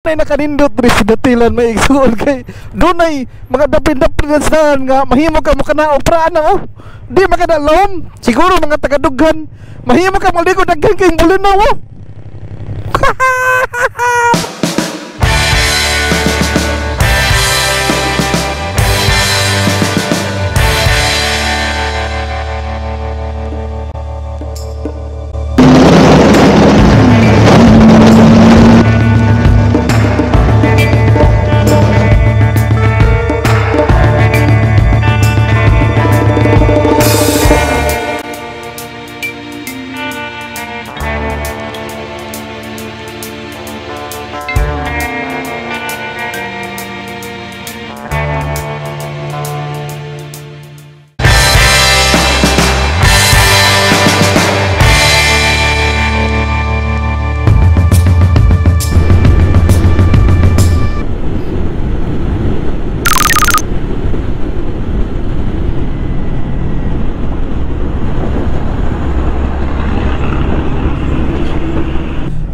Nay nakanindot diri sa datilan, may igsuon, kay dunay mga dapin-dapin sa nga mahimo ka mo kana opra na, oh. Di makana lom siguro mga tagadughan, mahimo ka maligo, daghan kay bulinaw, oh.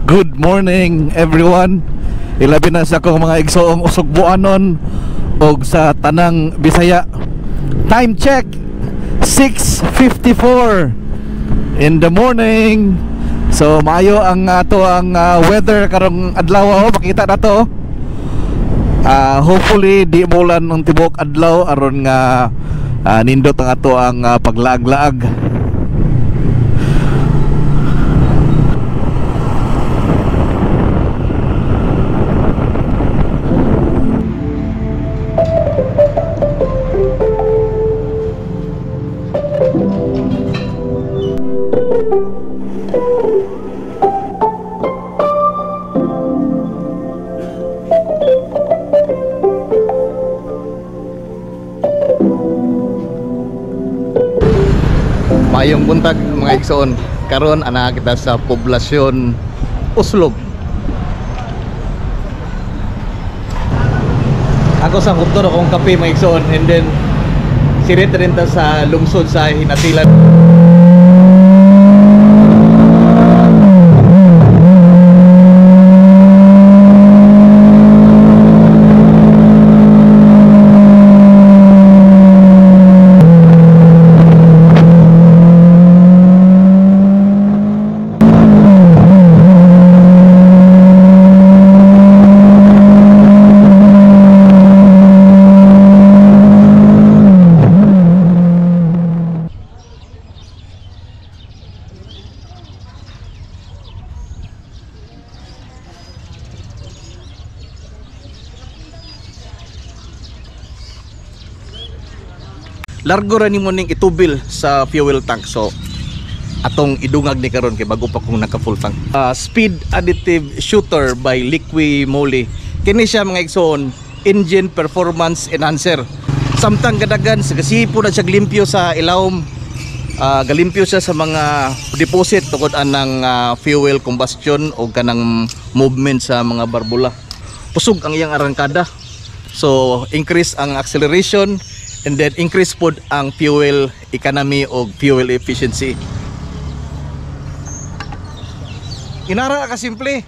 Good morning, everyone. Ilabi na sa akong mga igsoong usugbuanon og sa tanang Bisaya. Time check, 6:54 in the morning. So maayo ang ato ang weather karong adlaw, oh, makita na to. Hopefully di mulan ang tibuok adlaw aron nga nindot ang ato ang paglaag-laag. Mayong buntag, mga igsoon. Karon ana kita sa poblasyon Oslob. Ako sa hupton akong kape, mga igsoon, and then sirit rin ta sa lungsod sa Hinatilan. Largo ra nimo ning itubil sa fuel tank, so atong idungag ni karon kay bago pa kung naka full tank. Speed Additive Shooter by Liqui Moly. Kini siya, mga igsoon, engine performance enhancer. Samtang gadagan sa gasipo na siya limpyo sa ilawom, galimpyo siya sa mga deposit tungod anang fuel combustion o kanang movement sa mga barbula. Pusog ang iyang arangkada, so increase ang acceleration and then increase pod ang fuel economy o fuel efficiency. Inara ka simple.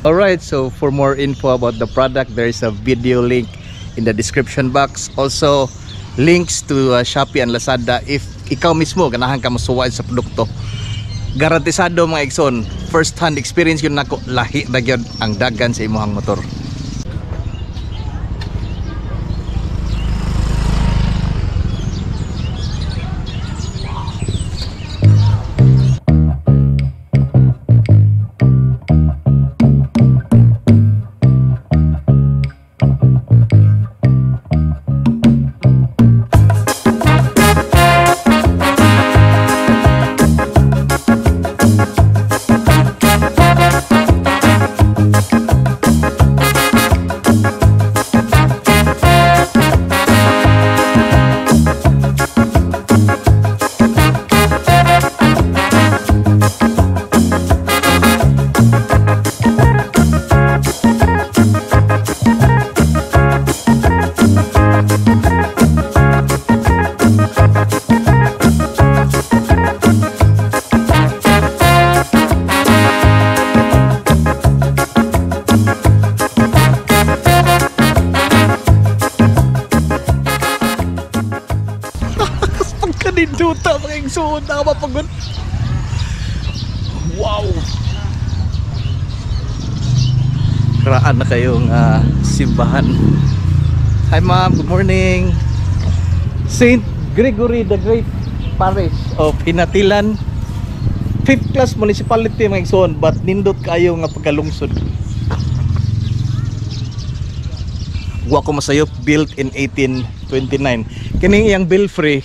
Alright, so for more info about the product, there is a video link in the description box. Also, links to Shopee and Lazada if ikaw mismo ganahan ka mosuway sa produkto. Garantisado, mga igsoon, first hand experience yun nako, lahi na gyud ang dagan sa imuhang motor. Kaninduta mga igsuon, tama pagod. Wow. Karaan na kayong simbahan. Hi ma'am, good morning. Saint Gregory the Great Parish of Ginatilan, 5th class municipality mga igsoon, but nindot kayo nga pagkalungsod. Wa ko masayop, built in 1829. Kining iyang belfry,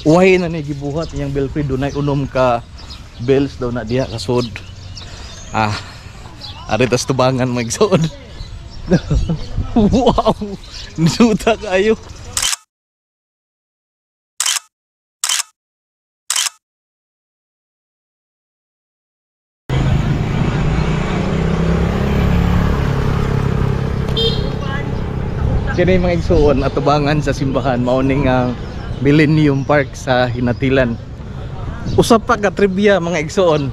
uwahi na ni gibuhat iyang belfry, dunay unom ka bells daw na diha kasud. Ari tas tubangan mga igsoon. Wow, nindota kayo. Kini mga igsuon atubangan sa simbahan mao ning ang Millennium Park sa Ginatilan. Usa pa ka trivia mga igsuon.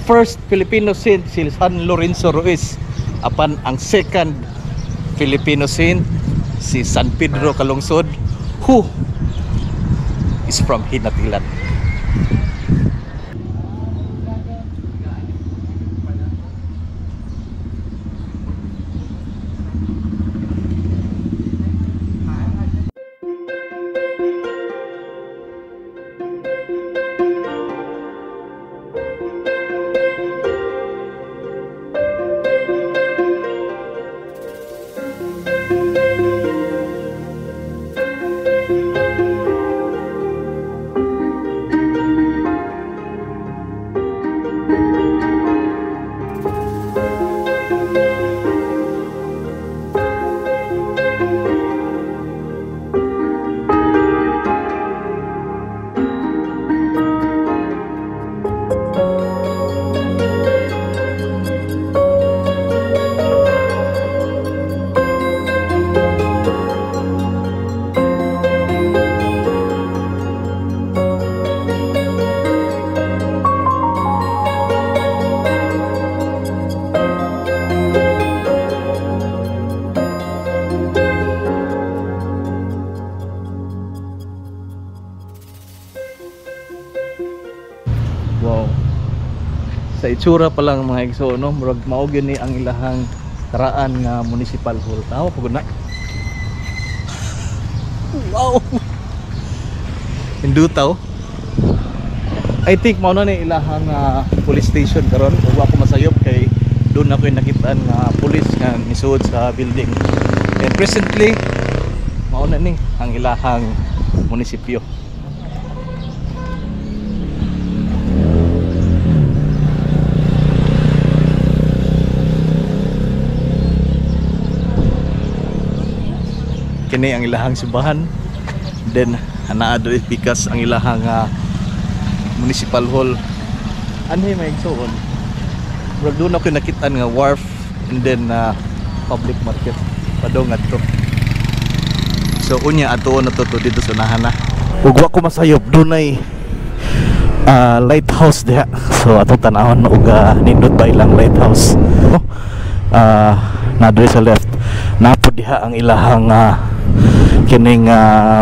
First Filipino saint si San Lorenzo Ruiz, apan ang second Filipino saint si San Pedro Calungsod, who is from Ginatilan. Wow. Sa itsura pa lang mga igsoon, no, murag mao gyud ni ang ilahang karaan nga municipal hall. Tawa pagod na. Wow. Hindutaw. I think mao na ni ilahang police station karon. Ug ako masayop kay doon ako nakitaan nga police nga misuod sa building. And presently mao na ni ang ilahang munisipyo. Kini ang ilahang simbahan, then anaa diri pikas ang ilahang municipal hall. Anhi may igsuon, murag doon ako nakitaan nga wharf and then public market padong adto. So unya atuon na to dito sa unahan na. Ug wa ko masayop, dunay lighthouse diha. So atong tanawon og nindot ba ilang lighthouse. Oh, na diri sa left napo diha ang ilahang kining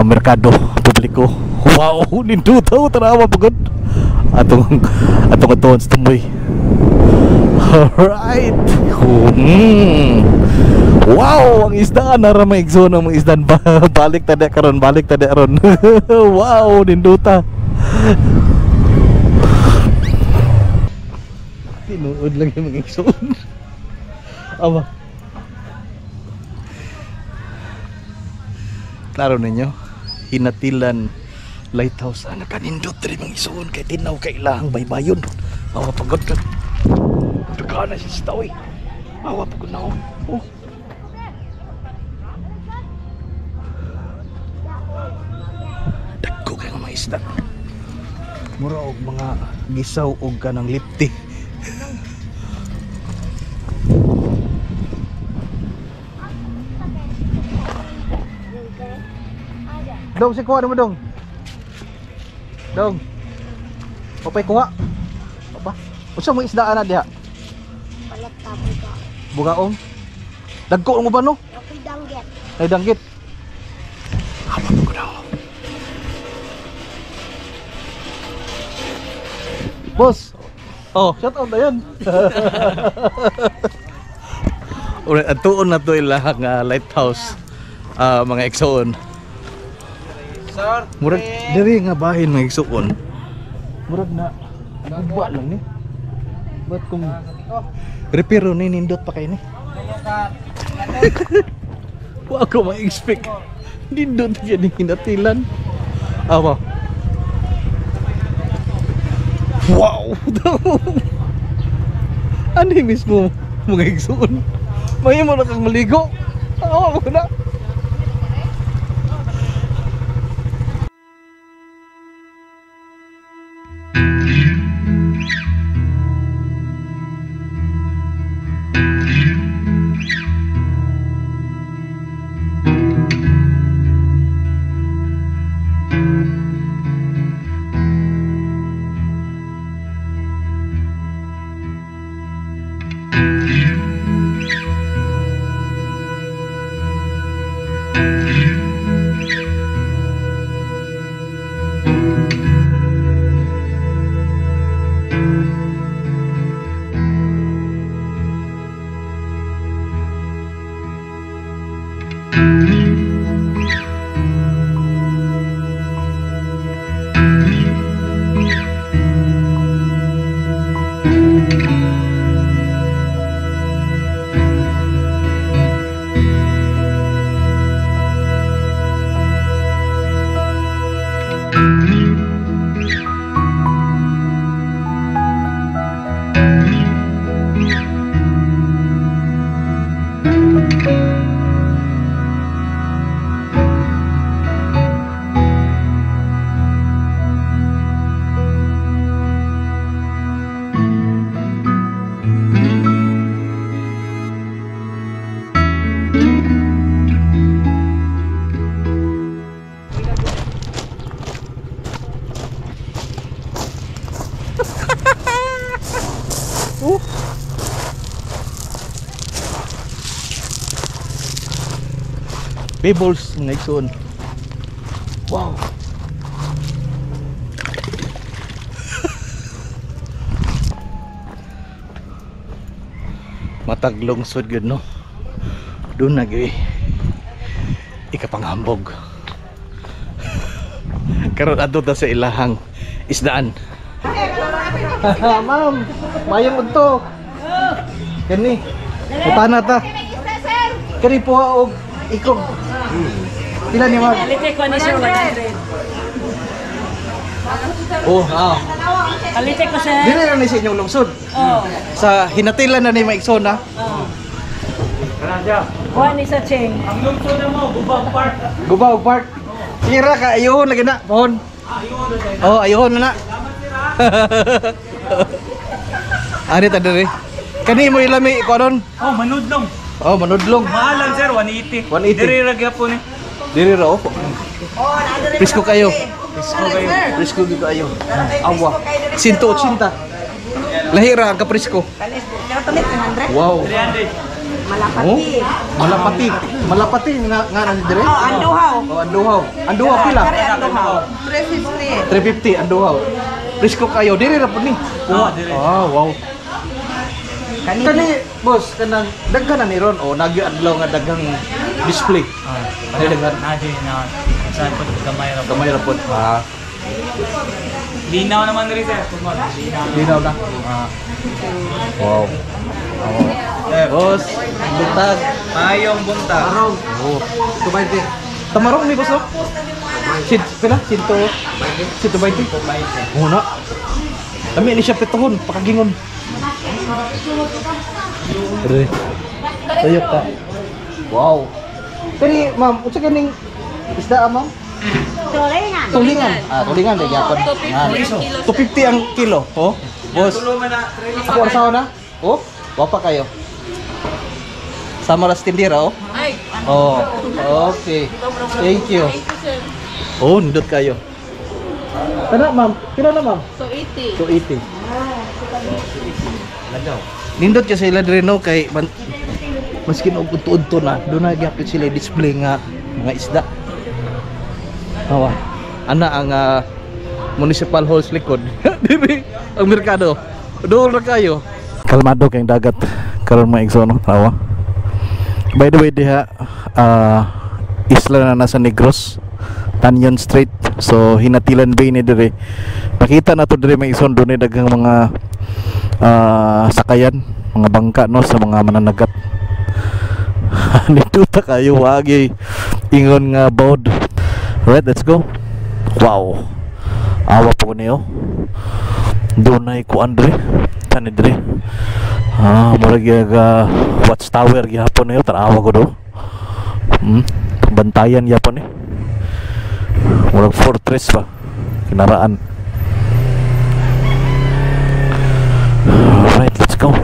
merkado publiko. Wow, nindot oh, tanawa pagod. Atong atong atuon sa tumoy. Alright. Wow, ang isdaan nara may igsoon ang mga isdaan. Balik ta diha karon, balik ta diha ron. Wow, ninduta. Tinuod lang yung mga igsoon. Aba. Klaro ninyo, Ginatilan Lighthouse. Ah, nakanindot diri mga igsoon kay tinaw kay ilahang baybayon. Awa pagod ka. Duga na siya sa tawi. Awa pagod na ako. Oh. Dagko kay mga isda. Mura og mga gisaw og kanang lipti. Dong, si kuha mo dong. Dong. Papay kuha. Papa. Unsa mo isdaan na diha? Palat ta buga. Bugaong. Dagko mo ba no? Ako'y danggit. Ay danggit. Haba ko na. Boss. Oh, shout out na yun. Alright, atuon na to ilahang lighthouse, mga igsoon. Sir, Murag diri nga bahin mga igsoon. Murag na guba lang ni. Ba't kung repiro ni nindot pa kay ni? Wa ko ma-expect. Nindot yan yung hinatilan. Awa. Wow! Ano yung mismo mga igsoon? Mahimo na kang maligo. Awa mo na. Oh. Pebbles mga igsoon. Wow. Matag lungsod gyud no. Doon na gyud ikapanghambog. Karon adto ta sa ilahang isdaan. Ma'am, mayong udto. Kani. Putana ta. Kani po og ikog. Pila ni ma'am? Kalite ko ni sir 100. Oh, ah. Kalite ko sir. Dili ra ni sa inyong lungsod. Oh. Sa hinatilan na ni Maiksona. Oh. Kuha ni sa Cheng. Ang lungsod na mo, Gubang Park. Gubaw Park. Sige ra ka ayuhon lagi na, pohon. Oh, ayuhon na na. Ani ta diri. Kani mo ilami ko aron? Oh, manudlong. Oh, manudlong. Mahal lang sir, 180. 180. Diri ra gyapon eh. Diri ra oh. Presko kayo. Presko kayo. Presko gyud kayo. Awa. 180. Lahi ra ang kapresko. Wow. 300. Oh, Malapati. Malapati nga nga nang dire. Oh, anduhaw. Oh, anduhaw. Anduhaw pila? Kare anduhaw. 350. 350 anduhaw. Presko kayo diri ra pud ni. Oh, diri. Ah, wow. Kani boss kanang daghan na ni ron o nagyo adlaw nga daghang display. Ah, Ay, daghan. Nadi na. Saan po gamay ra. Gamay ra pud. Ah, Linaw naman diri sir. Tungod. Linaw. linaw na. Ah. Wow. Boss, butag. Mayong buntag. Oh, 220. Tamarong ni boss no? Sin pila? Sinto. Sinto 20. Muna. Lami ni siya pituhon, pakagingon. Re. Tuyok ka. Wow. Kani ma'am, unsa kaning isda ah, ma'am? Tulingan. Tulingan. Ah, tulingan lagi gyapon. 250 ang kilo, oh. Boss. Ako ang sawa na. Oh, wapa kayo. Sama las tindira, oh. Ay. Oh, okay. Thank you. Oh, nindot kayo. Tara, ma'am. Pila na, ma'am? So 80. 280. Nindot kasi sila diri no kay man, maskin og udto na do na gyapon sila display nga mga isda. Awa. Ana ang Municipal Hall sa likod. Diri ang merkado. Dool ra kayo. Kalmado kay dagat karon mga igsoon, no? Tawa. By the way diha isla na nasa Negros, Tanyon Strait. So Hinatilan Bay ni dire. Makita na to dire mga igsoon, dunay daghang mga sakayan, mga bangka no sa mga mananagat. Nito ta kayo wagi ingon nga boat. Alright, let's go. Wow. Awa po niyo. Dunay kuan dire. Tani dire. Murag watchtower gihapon niyo, tanawa ko do. Bantayan gihapon ni. Murag fortress pa. Kinaraan. Alright, let's go.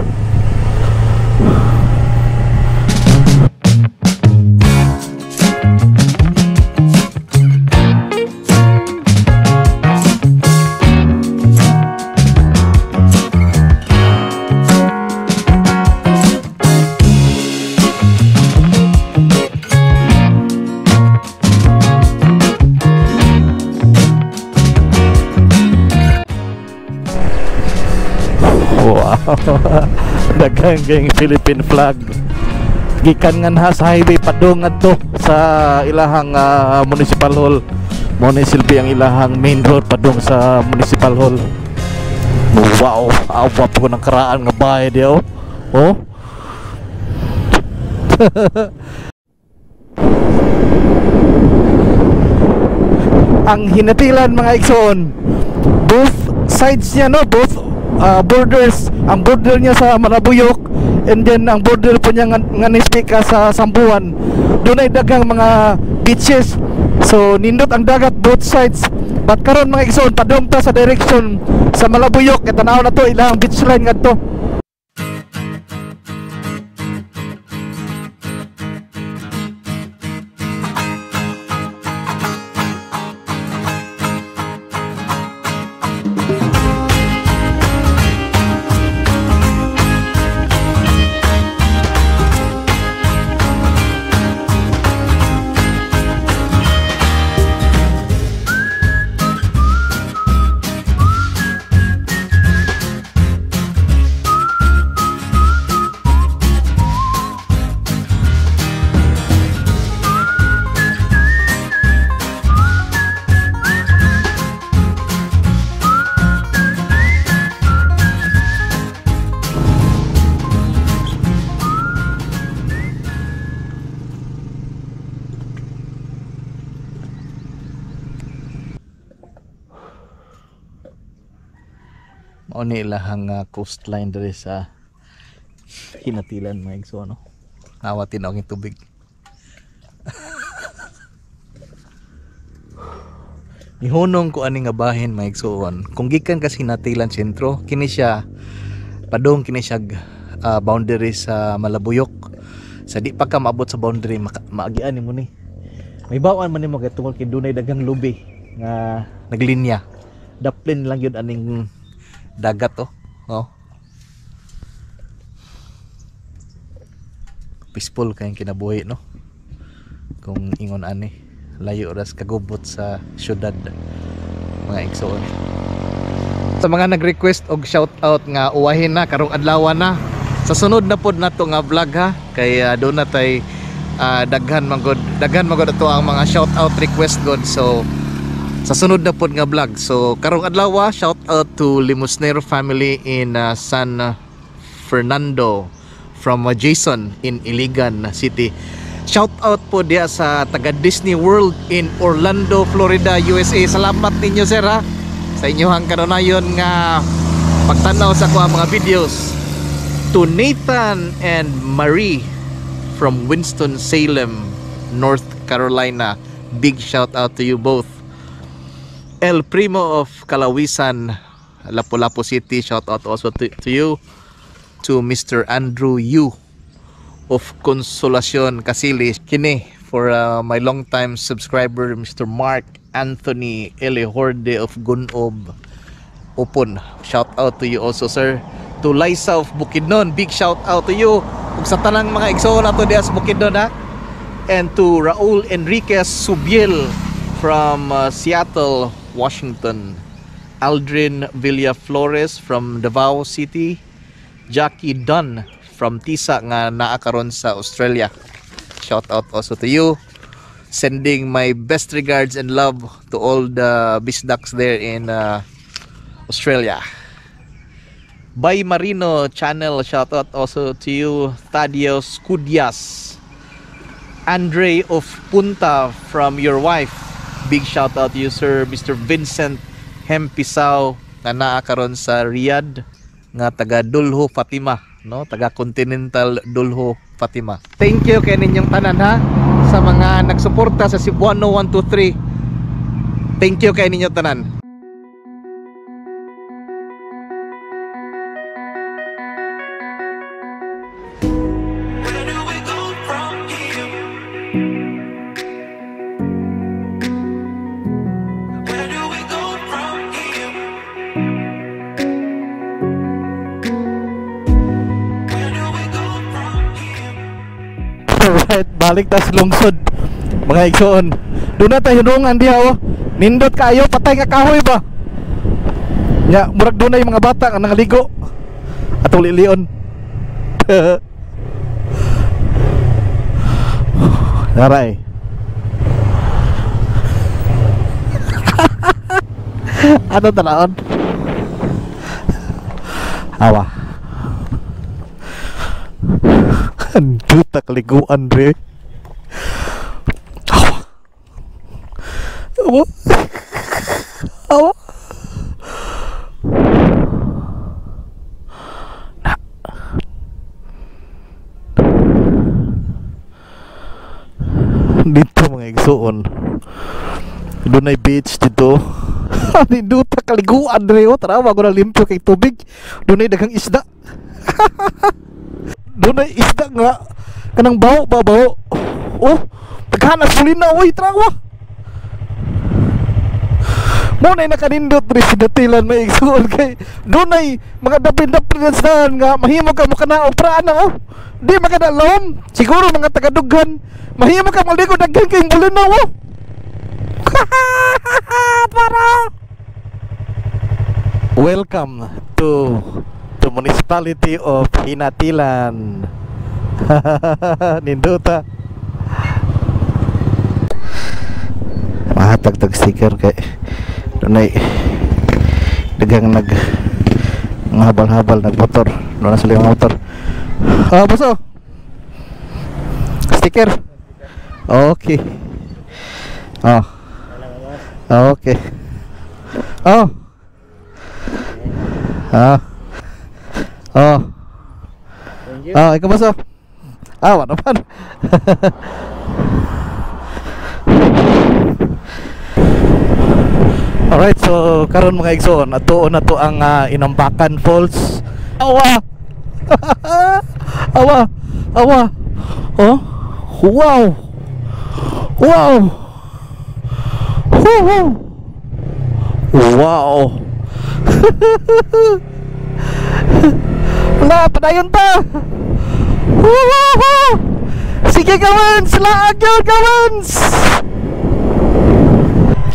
Wow. Daghang kayong Philippine flag. Gikan nga sa highway padung ngadto sa ilahang municipal hall. Mo ni silbi ang ilahang main road padung sa municipal hall. Wow, awa po ng karaan nga bahay diyo. Oh. Ang Hinatilan mga igsoon, both sides niya no, both borders, ang border niya sa Malabuyok and then ang border po niya nga nispika sa Sambuan. Dunay daghang mga beaches. So nindot ang dagat both sides. But karon mga igsoon, padung ta sa direction sa Malabuyok, kay tan-aw na to ilang beach line ngadto. Mao ni ilahang coastline diri sa Hinatilan mga igsoon, no? Nawa tinuog ang tubig. Gihunong ko ani nga bahin mga igsoon. Kung gikan ka sa Hinatilan sentro, kini siya padung kini siya boundary sa Malabuyok. Sa di pa ka maabot sa boundary, maagian nimo ni. May bawaan man nimo kay tungod kay dunay daghang lubi nga naglinya. Daplin lang yun aning dagat oh. Oh. Peaceful kayong kinabuhi no. Kung ingon ani, layo ras kagubot sa syudad mga igsoon. Sa mga nag-request og shout out nga uwahin na karong adlaw na. Sa sunod na pod nato nga vlog ha, kay doon na tay daghan man gud ato ang mga shout out request god. So sa sunod na pod nga vlog. So karong adlaw, shout out to Limosnero family in San Fernando from Jason in Iligan City. Shout out po diya sa taga Disney World in Orlando, Florida, USA. Salamat ninyo sir ha, sa inyohang kanunayon nga pagtanaw sa kuha mga videos. To Nathan and Marie from Winston-Salem, North Carolina. Big shout out to you both. El Primo of Kalawisan, Lapu-Lapu City, shout out also to you. To Mr. Andrew Yu of Consolacion, Casili. Kini for my long time subscriber Mr. Mark Anthony Elehorde of Gunob, Upon. Shout out to you also sir. To Liza of Bukidnon, big shout out to you. Ug sa tanang mga igsoon nato diha sa Bukidnon ha. And to Raul Enriquez Subiel from Seattle, Washington. Aldrin Villaflores from Davao City, Jackie Dunn from Tisa nga naa karon sa Australia. Shout out also to you. Sending my best regards and love to all the Bisdaks there in Australia. By Marino Channel, shout out also to you, Thaddeus Kudias. Andre of Punta from your wife. Big shout out to you, sir, Mr. Vincent Hempisao nga naa karon sa Riyadh nga taga Dulho Fatima, no? Taga Continental Dulho Fatima. Thank you kay ninyong tanan ha sa mga nagsuporta sa Cebuano 123. Thank you kay ninyo tanan. Where do we go from here? Where do we go from here? Where do we go from here? Alright, balik tas lungsod mga igsoon. Doon na tayo hinungan diha oh. Nindot kayo, patay nga kahoy ba? Nya, murag doon na yung mga bata nga nangaligo. Atong lilion. Naray. Ano tanaon? Awa. Anduta kaliguan re. Awa. Awa. Awa. Na. Dito mga igsuon. Dunay beach dito. Ninduta kaliguan re oh. Tara, wag ko na limpyo kay tubig. Dunay daghang isda. Dunay isda nga kanang baho ba baho. Oh, daghan ang sulina oy, trawa. Mo nay nakanindot diri sa Datilan may igsuon kay dunay mga dapin-dapin saan nga mahimo ka mo kana opra na oh. Di makadalom, siguro mga taga-dughan. Mahimo ka maligo daghan kay bulinaw oh. Para. Welcome to the municipality of Ginatilan. Nindota. Mahatag tag sticker kay dunay daghang nag habal-habal nagmotor. Doon na sila yung motor. Ah, boso. Sticker. Okay. Oh. Okay. Oh. Ah. Oh. Ah, ikaw boso. Ah, wala naman. Alright, so karon mga igsoon, atuon na to ang Inambakan Falls. Awa. Awa. Awa. Oh. Wow. Wow. Woo. Wow. Wala, padayon ta. Woo! Sige gawans, laag yun gawans.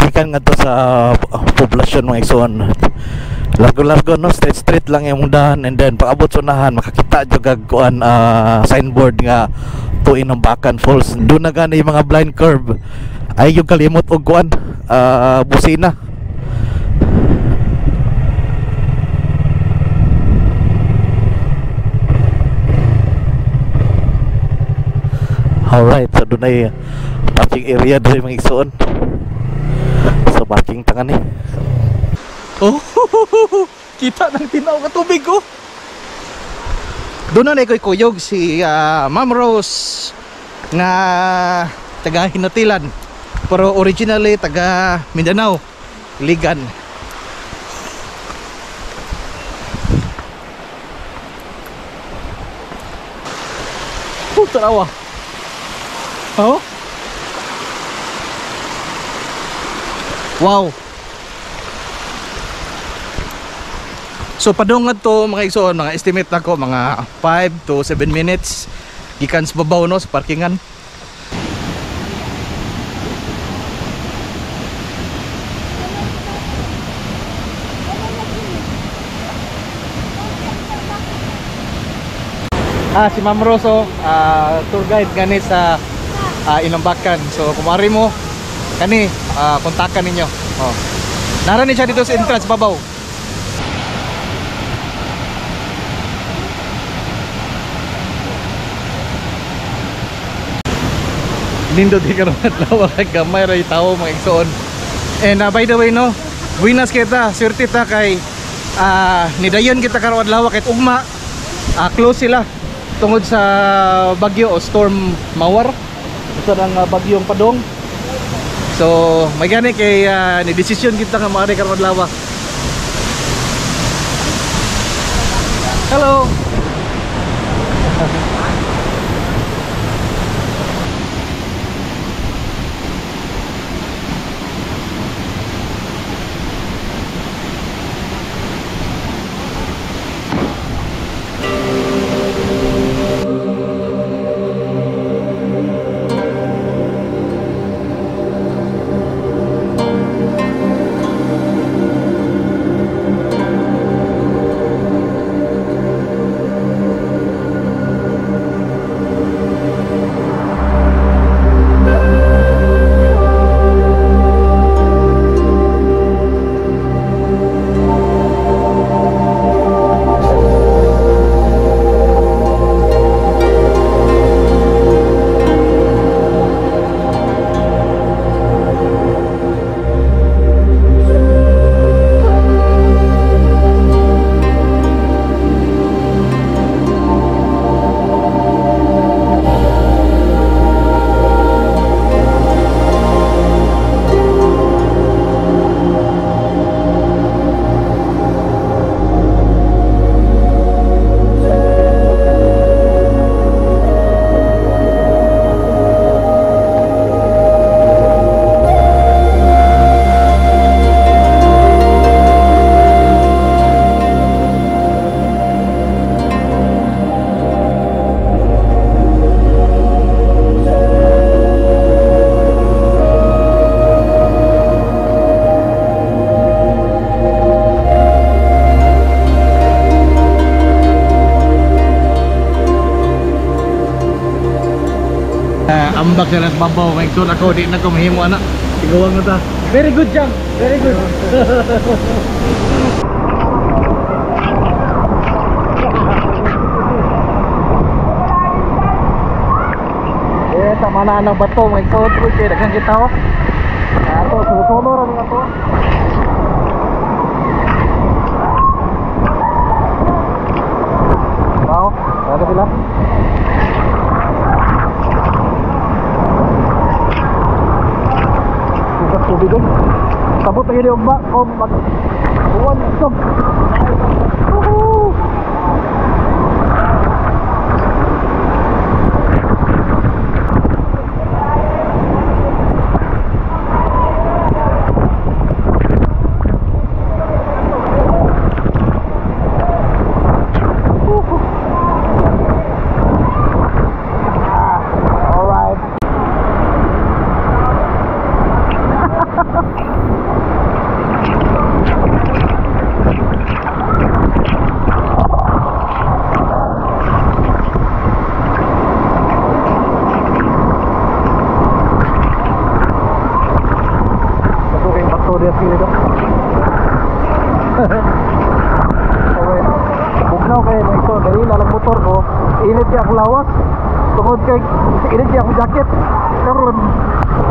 Gikan nga to sa poblasyon mga igsoon. Largo-largo no, straight straight lang yung dahan, and then pag-abot sa unahan makakita jud kag kuan signboard nga to Inambakan Falls. Doon na gani yung mga blind curve. Ay yung kalimot og kuan busina. Alright, so doon ay parking area doon mga igsoon. So parking tangan eh. Oh, kita ng tinaw ka tubig ko. Doon na ko'y kuyog si Ma'am Rose nga taga Ginatilan, pero originally taga Mindanao, Ligan. Oh, tarawa. Oh. Wow. So padung ngadto mga igsoon, mga estimate nako mga 5 to 7 minutes gikan sa babaw no, sa parkingan. Si Ma'am Rose, oh, tour guide gani sa Inambakan. So kung mari mo kani, kontakan ninyo. Oh. Nara ni siya dito sa entrance babaw. Nindot di karon adlaw kay gamay ra tawo mga igsoon. And by the way no, buenas kita, swerte ta kay nidayon kita karon adlaw kahit ugma close sila tungod sa bagyo o storm Mawar. Ito ang bagyong Padong. So may gani kay ni desisyon kita nga maari karon adlaw. Hello. Ambak na lang babaw may igsoon ako di na ko mahimo ana. Tigawang na ta. Very good jump. Very good. Tama na ang bato may igsoon ko kay daghan kita oh. Ato susulo ra mga to. Wow, ada sila. Tubig doon. Sabot na yun yung ba? O mag... Uwan, stop! Woohoo! Alright. Motor ko, init siya akong lawas tungod kay init siya akong jacket karon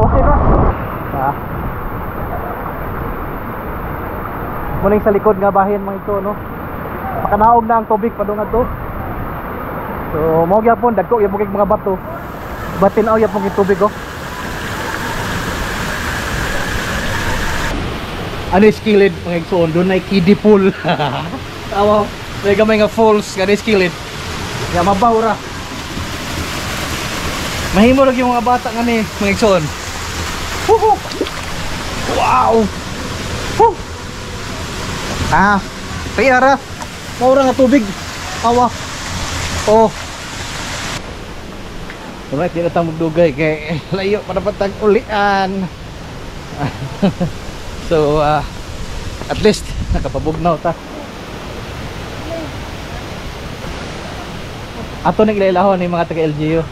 okay na. Muning sa likod nga bahin mga ito no, makanaog na ang tubig padung adto. So mao gyapon dagko gyapon kay mga bato, batin aw gyapon kay tubig oh. Ano skilled mga igsoon, dunay kiddie pool. Awa, may gamay nga falls kani skilled. Ya mabaw ra. Mahimo ra gyud mga bata ngani mga igsoon. Woohoo! Wow! Woo! Kaya ra. Mao ra nga tubig. Awa. Oh. Alright, di na ta magdugay kay layo pa dapat tag ulian. So, at least nakapabugnaw ta. Ato nang ilailahon ni mga taga LGU.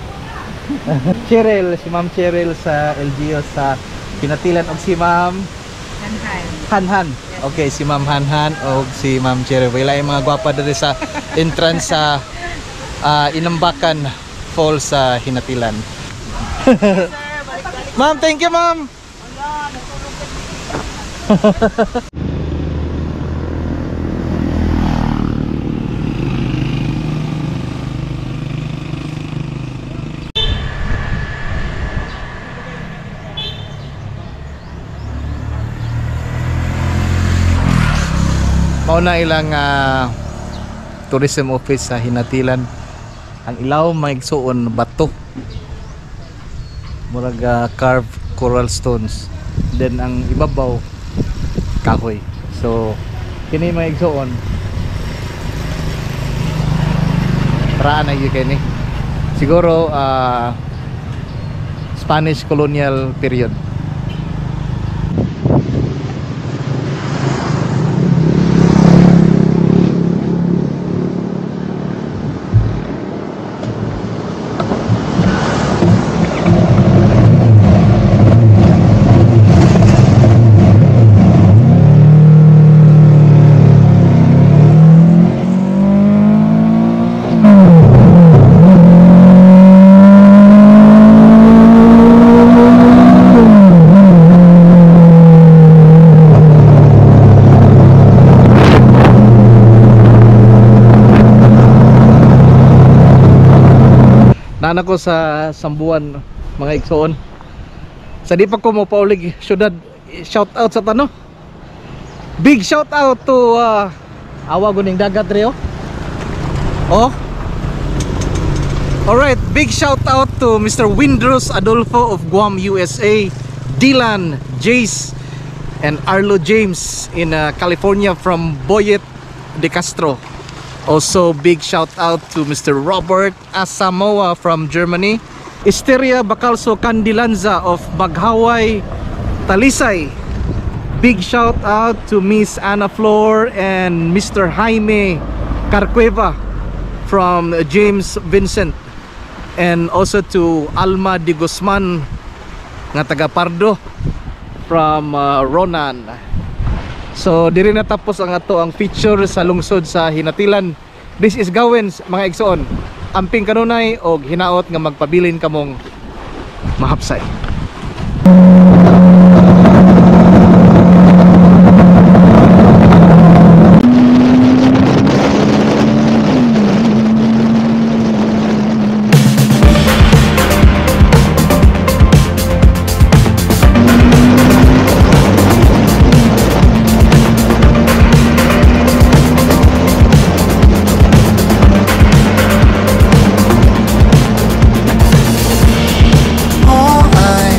Cheryl, si Ma'am Cheryl sa LGU sa Ginatilan og si Ma'am Hanhan. Okay, si Ma'am Hanhan og si Ma'am Cheryl. Wala yung mga gwapa diri sa entrance sa Inambakan Falls sa Hinatilan. Ma'am, thank you, ma'am. Mao na ilang tourism office sa Hinatilan. Ang ilaw maigsuon bato. Murag carved coral stones. Then ang ibabaw kahoy. So kini mga igsuon. Paraan na gyud kini. Siguro Spanish colonial period. Nana ko sa Sambuan, mga igsoon. Sa di pa ko mo paulig syudad, shout out sa tano. Big shout out to awa guning dagat rio. Oh. Alright, big shout out to Mr. Windros Adolfo of Guam, USA, Dylan, Jace, and Arlo James in California from Boyet de Castro. Also, big shout out to Mr. Robert Asamoah from Germany, Esteria Bacalso Candilanza of Maghaway, Talisay. Big shout out to Miss Ana Flor and Mr. Jaime Carcueva from James Vincent, and also to Alma de Guzman nga taga Pardo from Ronan. So diri na tapos ang ato ang feature sa lungsod sa Hinatilan. This is Gawens, mga igsoon. Amping kanunay og hinaot nga magpabilin kamong mahapsay. All I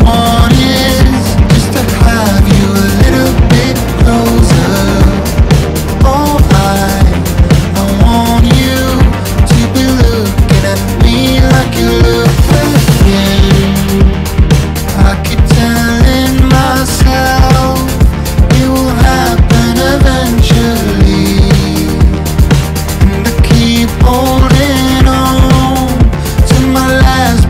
want is just to have you a little bit closer. All I want you to be looking at me like you look at me. I keep telling myself it will happen eventually, and I keep holding on to my last.